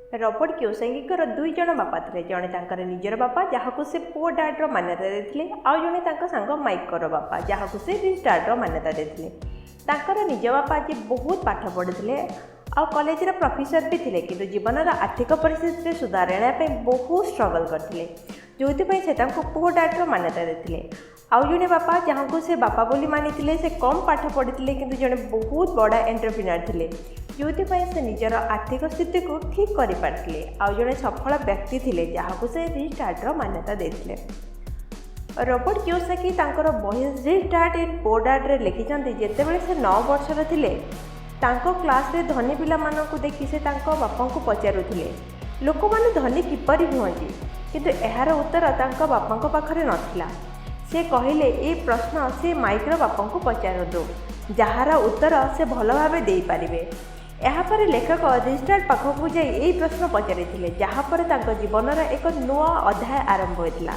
Robert କିଓସାକିଙ୍କର ଦୁଇ ଜଣ ବାପା ଥିଲେ। ଜଣେ ତାଙ୍କର ନିଜର ବାପା, ଯାହାକୁ ସେ ପୁଅର ଡାଡ୍ର ମାନ୍ୟତା ଦେଇଥିଲେ, ଆଉ ଜଣେ ତାଙ୍କ ସାଙ୍ଗ ମାଇକର ବାପା, ଯାହାକୁ ସେ ରିଚ୍ ଡାଡ୍ର ମାନ୍ୟତା ଦେଇଥିଲେ। ତାଙ୍କର ନିଜ ବାପା ଯିଏ ବହୁତ ପାଠ ପଢ଼ିଥିଲେ ଆଉ କଲେଜର ପ୍ରଫେସର ବି ଥିଲେ, କିନ୍ତୁ ଜୀବନର ଆର୍ଥିକ ପରିସ୍ଥିତିରେ ସୁଧାର ଆଣିବା ପାଇଁ ବହୁତ ଷ୍ଟ୍ରଗଲ୍ କରିଥିଲେ, ଯେଉଁଥିପାଇଁ ସେ ତାଙ୍କୁ ପୁଅର ଡାଡ୍ର ମାନ୍ୟତା ଦେଇଥିଲେ। ଆଉ ଜଣେ ବାପା, ଯାହାଙ୍କୁ ସେ ବାପା ବୋଲି ମାନିଥିଲେ, ସେ କମ୍ ପାଠ ପଢ଼ିଥିଲେ, କିନ୍ତୁ ଜଣେ ବହୁତ ବଡ଼ ଏଣ୍ଟରପ୍ରିନର ଥିଲେ, ଯେଉଁଥିପାଇଁ ସେ ନିଜର ଆର୍ଥିକ ସ୍ଥିତିକୁ ଠିକ୍ କରିପାରିଥିଲେ ଆଉ ଜଣେ ସଫଳ ବ୍ୟକ୍ତି ଥିଲେ, ଯାହାକୁ ସେ ରିଚ୍ ଡାଡ୍ର ମାନ୍ୟତା ଦେଇଥିଲେ। ରବର୍ଟ କିଓସାକି ତାଙ୍କର ବହି ରିଚ୍ ଡାଡ୍ ଆଣ୍ଡ ପୋର୍ ଡାଡ୍ରେ ଲେଖିଛନ୍ତି, ଯେତେବେଳେ ସେ 9 ବର୍ଷର ଥିଲେ, ତାଙ୍କ କ୍ଲାସ୍ରେ ଧନୀ ପିଲାମାନଙ୍କୁ ଦେଖି ସେ ତାଙ୍କ ବାପାଙ୍କୁ ପଚାରୁଥିଲେ, ଲୋକମାନେ ଧନୀ କିପରି ହୁଅନ୍ତି? କିନ୍ତୁ ଏହାର ଉତ୍ତର ତାଙ୍କ ବାପାଙ୍କ ପାଖରେ ନଥିଲା। ସେ କହିଲେ, ଏ ପ୍ରଶ୍ନ ସେ ମାଇକ୍ର ବାପାଙ୍କୁ ପଚାରନ୍ତୁ, ଯାହାର ଉତ୍ତର ସେ ଭଲ ଭାବେ ଦେଇପାରିବେ। ଏହାପରେ ଲେଖକ ରିଚ୍ ଡାଡ୍ ପାଖକୁ ଯାଇ ଏହି ପ୍ରଶ୍ନ ପଚାରିଥିଲେ, ଯାହାପରେ ତାଙ୍କ ଜୀବନର ଏକ ନୂଆ ଅଧ୍ୟାୟ ଆରମ୍ଭ ହୋଇଥିଲା।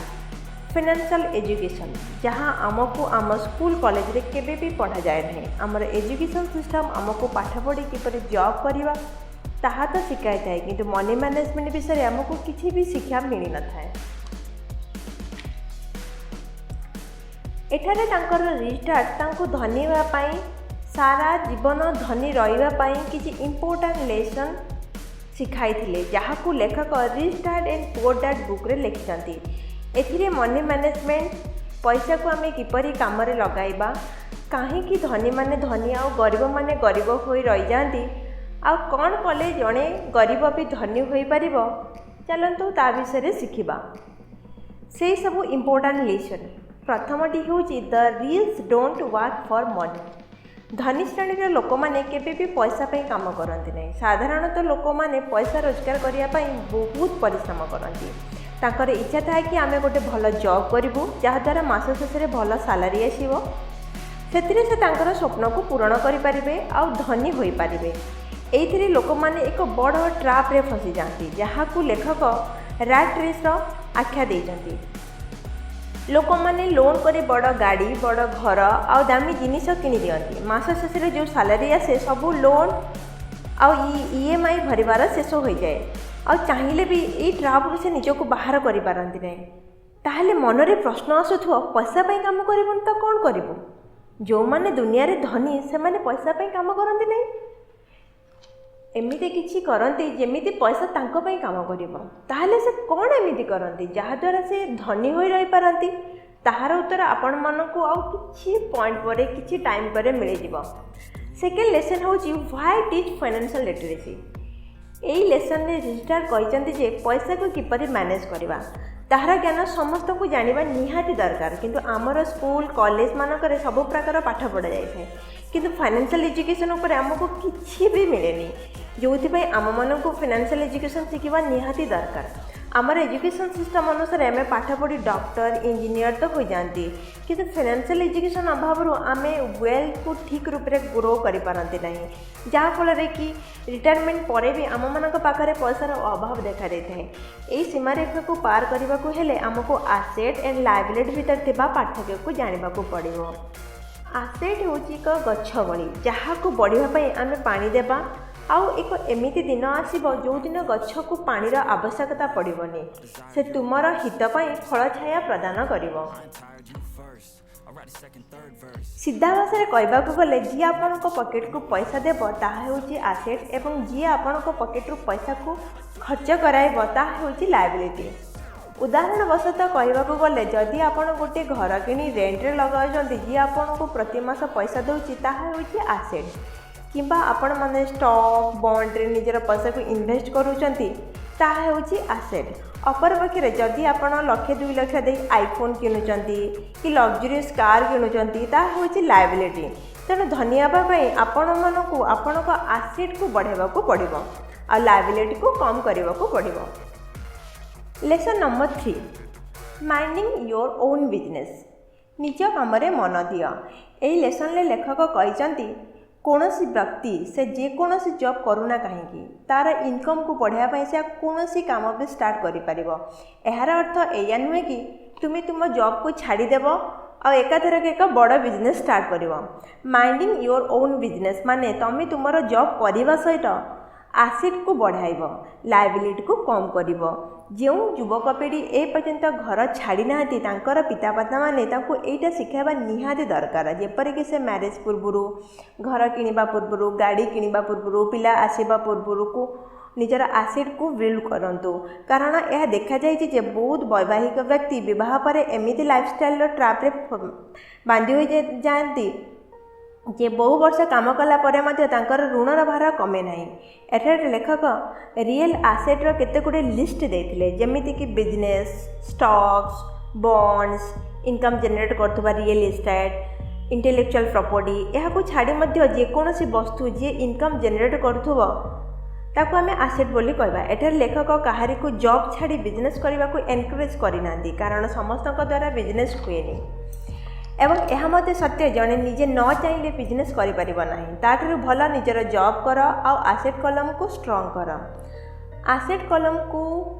ଫିନାନ୍ସିଆଲ୍ ଏଜୁକେସନ୍, ଯାହା ଆମକୁ ଆମ ସ୍କୁଲ କଲେଜରେ କେବେ ବି ପଢ଼ାଯାଏ ନାହିଁ। ଆମର ଏଜୁକେସନ୍ ସିଷ୍ଟମ୍ ଆମକୁ ପାଠ ପଢ଼ି କିପରି ଜବ୍ କରିବା ତାହା ତ ଶିଖାଇଥାଏ, କିନ୍ତୁ ମନି ମ୍ୟାନେଜମେଣ୍ଟ ବିଷୟରେ ଆମକୁ କିଛି ବି ଶିକ୍ଷା ମିଳିନଥାଏ। ଏଠାରେ ତାଙ୍କର ରିଚ୍ ଡାଡ୍ ତାଙ୍କୁ ଧନୀ ହେବା ପାଇଁ, ସାରା ଜୀବନ ଧନୀ ରହିବା ପାଇଁ କିଛି ଇମ୍ପୋର୍ଟାଣ୍ଟ ଲେସନ୍ ଶିଖାଇଥିଲେ, ଯାହାକୁ ଲେଖକ rich dad and poor dad ବୁକ୍ରେ ଲେଖିଛନ୍ତି। ଏଥିରେ ମନି ମ୍ୟାନେଜମେଣ୍ଟ, ପଇସାକୁ ଆମେ କିପରି କାମରେ ଲଗାଇବା, କାହିଁକି ଧନୀମାନେ ଧନୀ ଆଉ ଗରିବମାନେ ଗରିବ ହୋଇ ରହିଯାଆନ୍ତି, ଆଉ କ'ଣ କଲେ ଜଣେ ଗରିବ ବି ଧନୀ ହୋଇପାରିବ, ଚାଲନ୍ତୁ ତା ବିଷୟରେ ଶିଖିବା। ସେଇ ସବୁ ଇମ୍ପୋର୍ଟାଣ୍ଟ ଲେସନ୍। ପ୍ରଥମଟି ହେଉଛି, "The rich don't work for money." ଧନୀ ଶ୍ରେଣୀର ଲୋକମାନେ କେବେ ବି ପଇସା ପାଇଁ କାମ କରନ୍ତି ନାହିଁ। ସାଧାରଣତଃ ଲୋକମାନେ ପଇସା ରୋଜଗାର କରିବା ପାଇଁ ବହୁତ ପରିଶ୍ରମ କରନ୍ତି। ତାଙ୍କର ଇଚ୍ଛା ଥାଏ କି ଆମେ ଗୋଟେ ଭଲ ଜବ୍ କରିବୁ, ଯାହାଦ୍ୱାରା ମାସ ଶେଷରେ ଭଲ ସାଲାରୀ ଆସିବ। ସେଥିରେ ସେ ତାଙ୍କର ସ୍ୱପ୍ନକୁ ପୂରଣ କରିପାରିବେ ଆଉ ଧନୀ ହୋଇପାରିବେ। ଏଇଥିରେ ଲୋକମାନେ ଏକ ବଡ଼ ଟ୍ରାପ୍ରେ ଫସିଯାଆନ୍ତି, ଯାହାକୁ ଲେଖକ ରାଟ୍ ରେସ୍ର ଆଖ୍ୟା ଦେଇଛନ୍ତି। ଲୋକମାନେ ଲୋନ୍ କରି ବଡ଼ ଗାଡ଼ି, ବଡ଼ ଘର ଆଉ ଦାମୀ ଜିନିଷ କିଣି ଦିଅନ୍ତି। ମାସ ଶେଷରେ ଯେଉଁ ସାଲାରୀ ଆସେ, ସବୁ ଲୋନ୍ ଆଉ ଇଏମ୍ଆଇ ଭରିବାର ଶେଷ ହୋଇଯାଏ। ଆଉ ଚାହିଁଲେ ବି ଏଇ ଟ୍ରାପ୍ରୁ ସେ ନିଜକୁ ବାହାର କରିପାରନ୍ତି ନାହିଁ। ତାହେଲେ ମନରେ ପ୍ରଶ୍ନ ଆସୁଥିବ, ପଇସା ପାଇଁ କାମ କରିବୁନି ତ କ'ଣ କରିବୁ? ଯେଉଁମାନେ ଦୁନିଆରେ ଧନୀ, ସେମାନେ ପଇସା ପାଇଁ କାମ କରନ୍ତି ନାହିଁ। ଏମିତି କିଛି କରନ୍ତି ଯେମିତି ପଇସା ତାଙ୍କ ପାଇଁ କାମ କରିବ। ତାହେଲେ ସେ କ'ଣ ଏମିତି କରନ୍ତି, ଯାହାଦ୍ୱାରା ସେ ଧନୀ ହୋଇ ରହିପାରନ୍ତି? ତାହାର ଉତ୍ତର ଆପଣମାନଙ୍କୁ ଆଉ କିଛି ପଏଣ୍ଟ ପରେ, କିଛି ଟାଇମ୍ ପରେ ମିଳିଯିବ। ସେକେଣ୍ଡ ଲେସନ୍ ହେଉଛି, "Why teach financial literacy?" ଏଇ ଲେସନ୍ରେ ରିଚ୍ ଡାଡ୍ କହିଛନ୍ତି ଯେ ପଇସାକୁ କିପରି ମ୍ୟାନେଜ୍ କରିବା, ତାହାର ଜ୍ଞାନ ସମସ୍ତଙ୍କୁ ଜାଣିବା ନିହାତି ଦରକାର। କିନ୍ତୁ ଆମର ସ୍କୁଲ କଲେଜ ମାନଙ୍କରେ ସବୁ ପ୍ରକାର ପାଠ ପଢ଼ାଯାଇଥାଏ, କିନ୍ତୁ ଫାଇନାନ୍ସିଆଲ୍ ଏଜୁକେସନ୍ ଉପରେ ଆମକୁ କିଛି ବି ମିଳେନି, ଯେଉଁଥିପାଇଁ ଆମମାନଙ୍କୁ ଫିନାନ୍ସିଆଲ୍ ଏଜୁକେସନ୍ ଶିଖିବା ନିହାତି ଦରକାର। ଆମର ଏଜୁକେସନ୍ ସିଷ୍ଟମ୍ ଅନୁସାରେ ଆମେ ପାଠ ପଢ଼ି ଡକ୍ଟର, ଇଞ୍ଜିନିୟର ତ ହୋଇଯାଆନ୍ତି, କିନ୍ତୁ ଫିନାନ୍ସିଆଲ୍ ଏଜୁକେସନ୍ ଅଭାବରୁ ଆମେ ୱେଲ୍ଥକୁ ଠିକ୍ ରୂପରେ ଗ୍ରୋ କରିପାରନ୍ତି ନାହିଁ, ଯାହାଫଳରେ କି ରିଟାୟାରମେଣ୍ଟ ପରେ ବି ଆମମାନଙ୍କ ପାଖରେ ପଇସାର ଅଭାବ ଦେଖାଦେଇଥାଏ। ଏହି ସୀମାରେଖାକୁ ପାର କରିବାକୁ ହେଲେ ଆମକୁ ଆସେଟ୍ ଆଣ୍ଡ ଲାଇବିଲିଟି ଭିତରେ ଥିବା ପାର୍ଥକ୍ୟକୁ ଜାଣିବାକୁ ପଡ଼ିବ। ଆସେଟ୍ ହେଉଛି ଏକ ଗଛ ଭଳି, ଯାହାକୁ ବଢ଼ିବା ପାଇଁ ଆମେ ପାଣି ଦେବା, ଆଉ ଏକ ଏମିତି ଦିନ ଆସିବ, ଯେଉଁଦିନ ଗଛକୁ ପାଣିର ଆବଶ୍ୟକତା ପଡ଼ିବନି। ସେ ତୁମର ହିତ ପାଇଁ ଫଳ ଛାୟା ପ୍ରଦାନ କରିବ। ସିଧା ଭାଷାରେ କହିବାକୁ ଗଲେ, ଯିଏ ଆପଣଙ୍କ ପକେଟକୁ ପଇସା ଦେବ ତାହା ହେଉଛି ଆସେଟ୍ ଏବଂ ଯିଏ ଆପଣଙ୍କ ପକେଟରୁ ପଇସାକୁ ଖର୍ଚ୍ଚ କରାଇବ ତାହା ହେଉଛି ଲାଇବିଲିଟି। ଉଦାହରଣ ବଶତଃ କହିବାକୁ ଗଲେ, ଯଦି ଆପଣ ଗୋଟିଏ ଘର କିଣି ରେଣ୍ଟରେ ଲଗାଉଛନ୍ତି, ଯିଏ ଆପଣଙ୍କୁ ପ୍ରତି ମାସ ପଇସା ଦେଉଛି ତାହା ହେଉଛି ଆସେଟ୍। କିମ୍ବା ଆପଣମାନେ ଷ୍ଟକ୍, ବଣ୍ଡରେ ନିଜର ପଇସାକୁ ଇନଭେଷ୍ଟ କରୁଛନ୍ତି, ତାହା ହେଉଛି ଆସେଟ୍। ଅପରପକ୍ଷରେ ଯଦି ଆପଣ ଲକ୍ଷେ 2 ଲକ୍ଷ ଦେଇ ଆଇଫୋନ୍ କିଣୁଛନ୍ତି କି ଲକ୍ଜରିୟସ୍ କାର୍ କିଣୁଛନ୍ତି, ତାହା ହେଉଛି ଲାଇବିଲିଟି। ତେଣୁ ଧନୀ ହେବା ପାଇଁ ଆପଣମାନଙ୍କୁ ଆପଣଙ୍କ ଆସେଟ୍କୁ ବଢ଼ାଇବାକୁ ପଡ଼ିବ ଆଉ ଲାଇବିଲିଟିକୁ କମ୍ କରିବାକୁ ପଡ଼ିବ। Lesson number 3, "Minding your own business." ନିଜ କାମରେ ମନ ଦିଅ। ଏହି ଲେସନ୍ରେ ଲେଖକ କହିଛନ୍ତି, କୌଣସି ବ୍ୟକ୍ତି, ସେ ଯେକୌଣସି ଜବ୍ କରୁନା କାହିଁକି, ତା'ର ଇନକମ୍କୁ ବଢ଼ାଇବା ପାଇଁ ସେ କୌଣସି କାମ ବି ଷ୍ଟାର୍ଟ କରିପାରିବ। ଏହାର ଅର୍ଥ ଏଇଆ ନୁହେଁ କି ତୁମେ ତୁମ ଜବ୍କୁ ଛାଡ଼ିଦେବ ଆଉ ଏକାଥରକେ ଏକ ବଡ଼ ବିଜନେସ୍ ଷ୍ଟାର୍ଟ କରିବ। ମାଇଣ୍ଡିଂ your on business ମାନେ ତୁମେ ତୁମର ଜବ୍ କରିବା ସହିତ ଆସେଟ୍କୁ ବଢ଼ାଇବ, ଲାଇବିଲିଟିକୁ କମ୍ କରିବ। ଯେଉଁ ଯୁବକ ପିଢ଼ି ଏ ପର୍ଯ୍ୟନ୍ତ ଘର ଛାଡ଼ି ନାହାନ୍ତି, ତାଙ୍କର ପିତାମାତାମାନେ ତାଙ୍କୁ ଏଇଟା ଶିଖାଇବା ନିହାତି ଦରକାର, ଯେପରିକି ସେ ମ୍ୟାରେଜ୍ ପୂର୍ବରୁ, ଘର କିଣିବା ପୂର୍ବରୁ, ଗାଡ଼ି କିଣିବା ପୂର୍ବରୁ, ପିଲା ଆସିବା ପୂର୍ବରୁକୁ ନିଜର ଆସେଟ୍କୁ ବିଲ୍ଡ କରନ୍ତୁ। କାରଣ ଏହା ଦେଖାଯାଇଛି ଯେ ବହୁତ ବୈବାହିକ ବ୍ୟକ୍ତି ବିବାହ ପରେ ଏମିତି ଲାଇଫଷ୍ଟାଇଲ୍ର ଟ୍ରାପ୍ରେ ବାନ୍ଧି ହୋଇ ଯାଆନ୍ତି ଯେ ବହୁ ବର୍ଷ କାମ କଲା ପରେ ମଧ୍ୟ ତାଙ୍କର ଋଣର ଭାର କମେ ନାହିଁ। ଏଠାରେ ଲେଖକ ରିଏଲ୍ ଆସେଟ୍ର କେତେ ଗୁଡ଼ିଏ ଲିଷ୍ଟ ଦେଇଥିଲେ, ଯେମିତିକି business, stocks, bonds, income generate କରୁଥିବା ରିଏଲ୍ ଇଷ୍ଟେଟ୍, ଇଣ୍ଟେଲେକ୍ଚୁଆଲ୍ ପ୍ରପର୍ଟି। ଏହାକୁ ଛାଡ଼ି ମଧ୍ୟ ଯେକୌଣସି ବସ୍ତୁ ଯିଏ ଇନକମ୍ ଜେନେରେଟ୍ କରୁଥିବ, ତାକୁ ଆମେ ଆସେଟ୍ ବୋଲି କହିବା। ଏଠାରେ ଲେଖକ କାହାରିକୁ ଜବ୍ ଛାଡ଼ି ବିଜନେସ୍ କରିବାକୁ ଏନକରେଜ୍ କରିନାହାନ୍ତି, କାରଣ ସମସ୍ତଙ୍କ ଦ୍ୱାରା ବିଜନେସ୍ ହୁଏନି ଏବଂ ଏହା ମଧ୍ୟ ସତ୍ୟ, ଜଣେ ନିଜେ ନ ଚାହିଁଲେ ବିଜନେସ୍ କରିପାରିବ ନାହିଁ। ତା'ଠାରୁ ଭଲ ନିଜର ଜବ୍ କର ଆଉ ଆସେଟ୍ କଲମକୁ ଷ୍ଟ୍ରଙ୍ଗ କର। ଆସେଟ୍ କଲମକୁ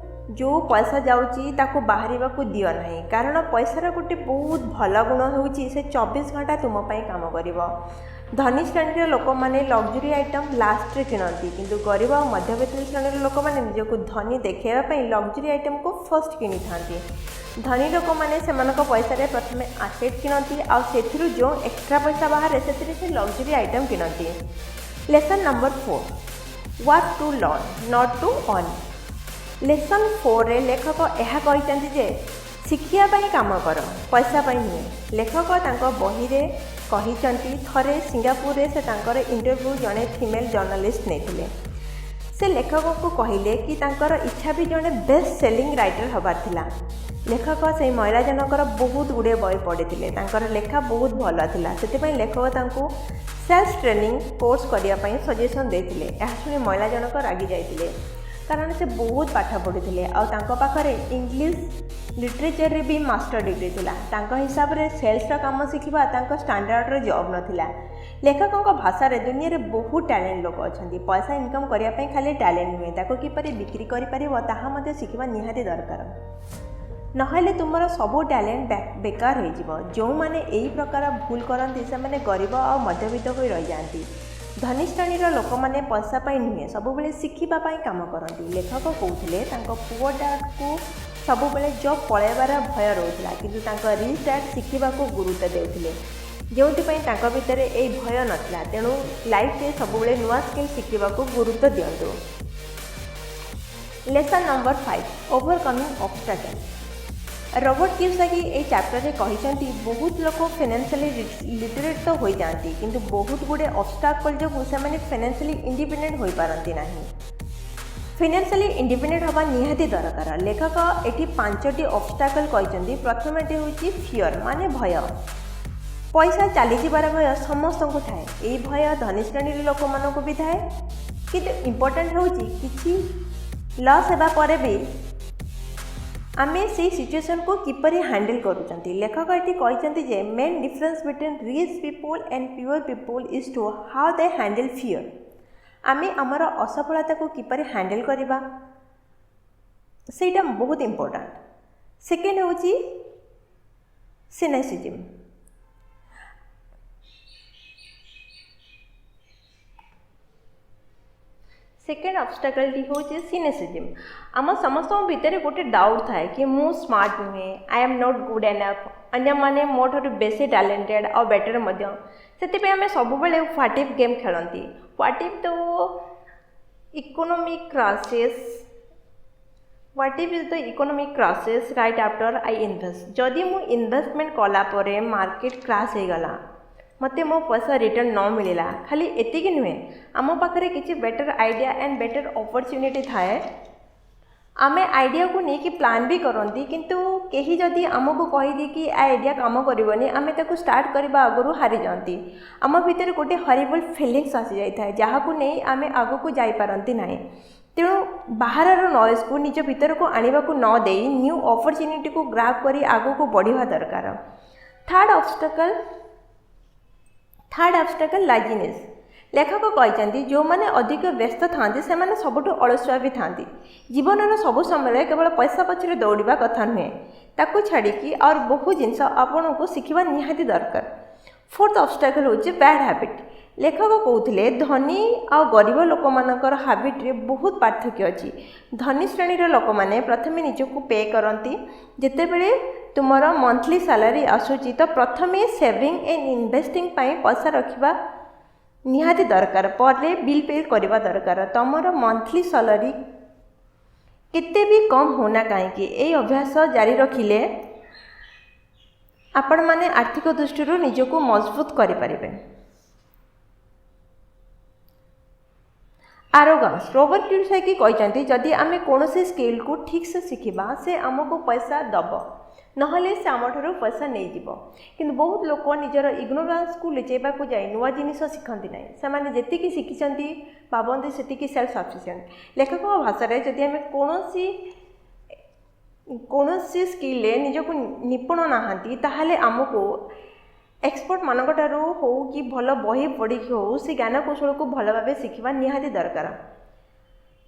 ଯେଉଁ ପଇସା ଯାଉଛି, ତାକୁ ବାହାରିବାକୁ ଦିଅ ନାହିଁ, କାରଣ ପଇସାର ଗୋଟେ ବହୁତ ଭଲ ଗୁଣ ହେଉଛି ସେ 24 ଘଣ୍ଟା ତୁମ ପାଇଁ କାମ କରିବ। ଧନୀ ଶ୍ରେଣୀର ଲୋକମାନେ ଲକ୍ଜୁରୀ ଆଇଟମ୍ ଲାଷ୍ଟରେ କିଣନ୍ତି, କିନ୍ତୁ ଗରିବ ଆଉ ମଧ୍ୟବିତ୍ତ ଶ୍ରେଣୀର ଲୋକମାନେ ନିଜକୁ ଧନୀ ଦେଖାଇବା ପାଇଁ ଲକ୍ଜୁରୀ ଆଇଟମ୍କୁ ଫାର୍ଷ୍ଟ କିଣିଥାନ୍ତି। ଧନୀ ଲୋକମାନେ ସେମାନଙ୍କ ପଇସାରେ ପ୍ରଥମେ ଆସେଟ୍ କିଣନ୍ତି ଆଉ ସେଥିରୁ ଯେଉଁ ଏକ୍ସଟ୍ରା ପଇସା ବାହାରେ, ସେଥିରେ ସେ ଲକ୍ଜୁରୀ ଆଇଟମ୍ କିଣନ୍ତି। Lesson number 4, work to learn, not to earn. Lesson 4ରେ ଲେଖକ ଏହା କହିଛନ୍ତି ଯେ ଶିଖିବା ପାଇଁ କାମ କର, ପଇସା ପାଇଁ ନୁହେଁ। ଲେଖକ ତାଙ୍କ ବହିରେ କହିଛନ୍ତି, ଥରେ ସିଙ୍ଗାପୁରରେ ସେ ତାଙ୍କର ଇଣ୍ଟରଭ୍ୟୁ ଜଣେ ଫିମେଲ୍ ଜର୍ଣ୍ଣାଲିଷ୍ଟ ନେଇଥିଲେ। ସେ ଲେଖକଙ୍କୁ କହିଲେ କି ତାଙ୍କର ଇଚ୍ଛା ବି ଜଣେ ବେଷ୍ଟ ସେଲିଂ ରାଇଟର ହେବାର ଥିଲା। ଲେଖକ ସେଇ ମହିଳା ଜଣଙ୍କର ବହୁତ ଗୁଡ଼ିଏ ବହି ପଢ଼ିଥିଲେ। ତାଙ୍କର ଲେଖା ବହୁତ ଭଲ ଥିଲା। ସେଥିପାଇଁ ଲେଖକ ତାଙ୍କୁ ସେଲ୍ସ ଟ୍ରେନିଂ କୋର୍ସ କରିବା ପାଇଁ ସଜେସନ୍ ଦେଇଥିଲେ। ଏହା ଶୁଣି ମହିଳା ଜଣକ ରାଗି ଯାଇଥିଲେ, କାରଣ ସେ ବହୁତ ପାଠ ପଢ଼ିଥିଲେ ଆଉ ତାଙ୍କ ପାଖରେ ଇଂଲିଶ ଲିଟରେଚରରେ ବି ମାଷ୍ଟର ଡିଗ୍ରୀ ଥିଲା। ତାଙ୍କ ହିସାବରେ ସେଲ୍ସର କାମ ଶିଖିବା ତାଙ୍କ ଷ୍ଟାଣ୍ଡାର୍ଡ଼ର ଜବ୍ ନଥିଲା। ଲେଖକଙ୍କ ଭାଷାରେ ଦୁନିଆରେ ବହୁତ ଟ୍ୟାଲେଣ୍ଟ ଲୋକ ଅଛନ୍ତି। ପଇସା ଇନକମ୍ କରିବା ପାଇଁ ଖାଲି ଟ୍ୟାଲେଣ୍ଟ ନୁହେଁ, ତାକୁ କିପରି ବିକ୍ରି କରିପାରିବ ତାହା ମଧ୍ୟ ଶିଖିବା ନିହାତି ଦରକାର। ନହେଲେ ତୁମର ସବୁ ଟ୍ୟାଲେଣ୍ଟ ବେକାର ହେଇଯିବ। ଯେଉଁମାନେ ଏହି ପ୍ରକାର ଭୁଲ କରନ୍ତି, ସେମାନେ ଗରିବ ଆଉ ମଧ୍ୟବିତ୍ତ ହୋଇ ରହିଯାଆନ୍ତି। ଧନୀ ଶ୍ରେଣୀର ଲୋକମାନେ ପଇସା ପାଇଁ ନୁହେଁ, ସବୁବେଳେ ଶିଖିବା ପାଇଁ କାମ କରନ୍ତି। ଲେଖକ କହୁଥିଲେ, ତାଙ୍କ ପୁଅର ଡ୍ୟାଡ଼କୁ ସବୁବେଳେ ଜବ୍ ପଳାଇବାର ଭୟ ରହୁଥିଲା, କିନ୍ତୁ ତାଙ୍କ ରିଚ୍ ଡ୍ୟାଡ଼ ଶିଖିବାକୁ ଗୁରୁତ୍ୱ ଦେଉଥିଲେ, ଯେଉଁଥିପାଇଁ ତାଙ୍କ ଭିତରେ ଏହି ଭୟ ନଥିଲା। ତେଣୁ ଲାଇଫରେ ସବୁବେଳେ ନୂଆ ସ୍କିଲ୍ ଶିଖିବାକୁ ଗୁରୁତ୍ୱ ଦିଅନ୍ତୁ। Lesson number 5, overcoming obstacle. Robert Kiyosaki ଏହି ଚାପ୍ଟରରେ କହିଛନ୍ତି, ବହୁତ ଲୋକ ଫାଇନାନ୍ସିଆଲି ଲିଟରେଟ୍ ତ ହୋଇଯାଆନ୍ତି, କିନ୍ତୁ ବହୁତ ଗୁଡ଼ିଏ ଅବଷ୍ଟାକଲ୍ ଯୋଗୁଁ ସେମାନେ ଫାଇନାନ୍ସିଆଲି ଇଣ୍ଡିପେଣ୍ଡେଣ୍ଟ ହୋଇପାରନ୍ତି ନାହିଁ। ଫାଇନାନ୍ସିଆଲି ଇଣ୍ଡିପେଣ୍ଡେଣ୍ଟ ହେବା ନିହାତି ଦରକାର। ଲେଖକ ଏଠି ପାଞ୍ଚଟି ଅବଷ୍ଟାକଲ୍ କହିଛନ୍ତି। ପ୍ରଥମଟି ହେଉଛି ଫିଅର୍, ମାନେ ଭୟ। ପଇସା ଚାଲିଯିବାର ଭୟ ସମସ୍ତଙ୍କୁ ଥାଏ। ଏହି ଭୟ ଧନୀ ଶ୍ରେଣୀର ଲୋକମାନଙ୍କୁ ବି ଥାଏ। କିନ୍ତୁ ଇମ୍ପୋର୍ଟାଣ୍ଟ ହେଉଛି, କିଛି ଲସ୍ ହେବା ପରେ ବି ଆମେ ସେଇ ସିଚୁଏସନ୍କୁ କିପରି ହ୍ୟାଣ୍ଡେଲ୍ କରୁଛନ୍ତି। ଲେଖକ ଏଠି କହିଛନ୍ତି ଯେ main difference between rich people and poor people is to how they handle fear. ଆମେ ଆମର ଅସଫଳତାକୁ କିପରି ହ୍ୟାଣ୍ଡେଲ୍ କରିବା, ସେଇଟା ବହୁତ ଇମ୍ପୋର୍ଟାଣ୍ଟ। ସେକେଣ୍ଡ ହେଉଛି ସିନାଇସିଜିମ୍। ସେକେଣ୍ଡ ଅବଷ୍ଟାକଲ୍ଟି ହେଉଛି ସିନେସିଜିମ୍। ଆମ ସମସ୍ତଙ୍କ ଭିତରେ ଗୋଟେ ଡାଉଟ୍ ଥାଏ କି ମୁଁ ସ୍ମାର୍ଟ ନୁହେଁ, I am not good enough, ଅନ୍ୟମାନେ ମୋ ଠାରୁ ବେଶୀ ଟ୍ୟାଲେଣ୍ଟେଡ଼୍ ଆଉ ବେଟର୍ ମଧ୍ୟ। ସେଥିପାଇଁ ଆମେ ସବୁବେଳେ what if game ଖେଳନ୍ତି। What if the economic crashes, what if is the economic crashes right after I invest? ଯଦି ମୁଁ ଇନଭେଷ୍ଟମେଣ୍ଟ କଲା ପରେ ମାର୍କେଟ କ୍ରାସ୍ ହେଇଗଲା, ମୋତେ ମୋ ପଇସା ରିଟର୍ଣ୍ଣ ନ ମିଳିଲା। ଖାଲି ଏତିକି ନୁହେଁ, ଆମ ପାଖରେ କିଛି better idea and better opportunity ଥାଏ। ଆମେ ଆଇଡ଼ିଆକୁ ନେଇକି ପ୍ଲାନ୍ ବି କରନ୍ତି, କିନ୍ତୁ କେହି ଯଦି ଆମକୁ କହିଦିଏ କି ଏ ଆଇଡ଼ିଆ କାମ କରିବନି, ଆମେ ତାକୁ ଷ୍ଟାର୍ଟ କରିବା ଆଗରୁ ହାରିଯାଆନ୍ତି। ଆମ ଭିତରେ ଗୋଟେ ହରିବଲ୍ ଫିଲିଙ୍ଗସ୍ ଆସିଯାଇଥାଏ, ଯାହାକୁ ନେଇ ଆମେ ଆଗକୁ ଯାଇପାରନ୍ତି ନାହିଁ। ତେଣୁ ବାହାରର ନଏଜ୍କୁ ନିଜ ଭିତରକୁ ଆଣିବାକୁ ନ ଦେଇ ନ୍ୟୁ ଅପରଚ୍ୟୁନିଟିକୁ ଗ୍ରାବ୍ କରି ଆଗକୁ ବଢ଼ିବା ଦରକାର। Third obstacle, laziness. ଲେଖକ କହିଛନ୍ତି, ଯେଉଁମାନେ ଅଧିକ ବ୍ୟସ୍ତ ଥାଆନ୍ତି, ସେମାନେ ସବୁଠୁ ଅଳସୁଆ ବି ଥାଆନ୍ତି। ଜୀବନର ସବୁ ସମୟରେ କେବଳ ପଇସା ପଛରେ ଦୌଡ଼ିବା କଥା ନୁହେଁ। ତାକୁ ଛାଡ଼ିକି ଆଉ ବହୁ ଜିନିଷ ଆପଣଙ୍କୁ ଶିଖିବା ନିହାତି ଦରକାର। ଫୋର୍ଥ ଅବଷ୍ଟାକଲ୍ ହେଉଛି ବ୍ୟାଡ଼୍ ହ୍ୟାବିଟ୍। ଲେଖକ କହୁଥିଲେ, ଧନୀ ଆଉ ଗରିବ ଲୋକମାନଙ୍କର ହାବିଟ୍ରେ ବହୁତ ପାର୍ଥକ୍ୟ ଅଛି। ଧନୀ ଶ୍ରେଣୀର ଲୋକମାନେ ପ୍ରଥମେ ନିଜକୁ ପେ କରନ୍ତି। ଯେତେବେଳେ ତୁମର ମନ୍ଥଲି ସାଲାରୀ ଆସୁଛି, ତ ପ୍ରଥମେ ସେଭିଂ ଆଣ୍ଡ ଇନଭେଷ୍ଟିଂ ପାଇଁ ପଇସା ରଖିବା ନିହାତି ଦରକାର, ପରେ ବିଲ୍ ପେ କରିବା ଦରକାର। ତୁମର ମନ୍ଥଲି ସାଲାରୀ କେତେ ବି କମ୍ ହେଉନା କାହିଁକି, ଏଇ ଅଭ୍ୟାସ ଜାରି ରଖିଲେ ଆପଣମାନେ ଆର୍ଥିକ ଦୃଷ୍ଟିରୁ ନିଜକୁ ମଜବୁତ କରିପାରିବେ। ଆରୋଗାନ୍ସ। ରୋବର୍ଟ କିୟୋସାକି କହିଛନ୍ତି, ଯଦି ଆମେ କୌଣସି ସ୍କିଲ୍କୁ ଠିକ୍ସେ ଶିଖିବା, ସେ ଆମକୁ ପଇସା ଦେବ, ନହେଲେ ସେ ଆମଠାରୁ ପଇସା ନେଇଯିବ। କିନ୍ତୁ ବହୁତ ଲୋକ ନିଜର ଇଗ୍ନୋରାନ୍ସକୁ ଲୁଚେଇବାକୁ ଯାଇ ନୂଆ ଜିନିଷ ଶିଖନ୍ତି ନାହିଁ। ସେମାନେ ଯେତିକି ଶିଖିଛନ୍ତି ଭାବନ୍ତି ସେତିକି ସେଲ୍ଫ ସଫିସିଏଣ୍ଟ। ଲେଖକଙ୍କ ଭାଷାରେ, ଯଦି ଆମେ କୌଣସି ସ୍କିଲ୍ରେ ନିଜକୁ ନିପୁଣ ନାହାନ୍ତି, ତାହେଲେ ଆମକୁ ଏକ୍ସପର୍ଟମାନଙ୍କ ଠାରୁ ହଉ କି ଭଲ ବହି ପଢ଼ିକି ହଉ, ସେ ଜ୍ଞାନକୌଶଳକୁ ଭଲ ଭାବେ ଶିଖିବା ନିହାତି ଦରକାର।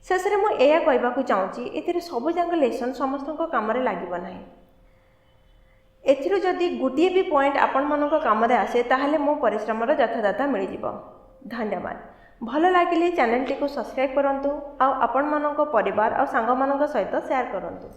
ଶେଷରେ ମୁଁ ଏହା କହିବାକୁ ଚାହୁଁଛି, ଏଥିରେ ସବୁଯାକ ଲେସନ୍ ସମସ୍ତଙ୍କ କାମରେ ଲାଗିବ ନାହିଁ। ଏଥିରୁ ଯଦି ଗୋଟିଏ ବି ପଏଣ୍ଟ ଆପଣମାନଙ୍କ କାମରେ ଆସେ, ତାହେଲେ ମୋ ପରିଶ୍ରମର ଯଥାଯଥ ମିଳିଯିବ। ଧନ୍ୟବାଦ। ଭଲ ଲାଗିଲେ ଚ୍ୟାନେଲଟିକୁ ସବସ୍କ୍ରାଇବ୍ କରନ୍ତୁ ଆଉ ଆପଣମାନଙ୍କ ପରିବାର ଆଉ ସାଙ୍ଗମାନଙ୍କ ସହିତ ସେୟାର କରନ୍ତୁ।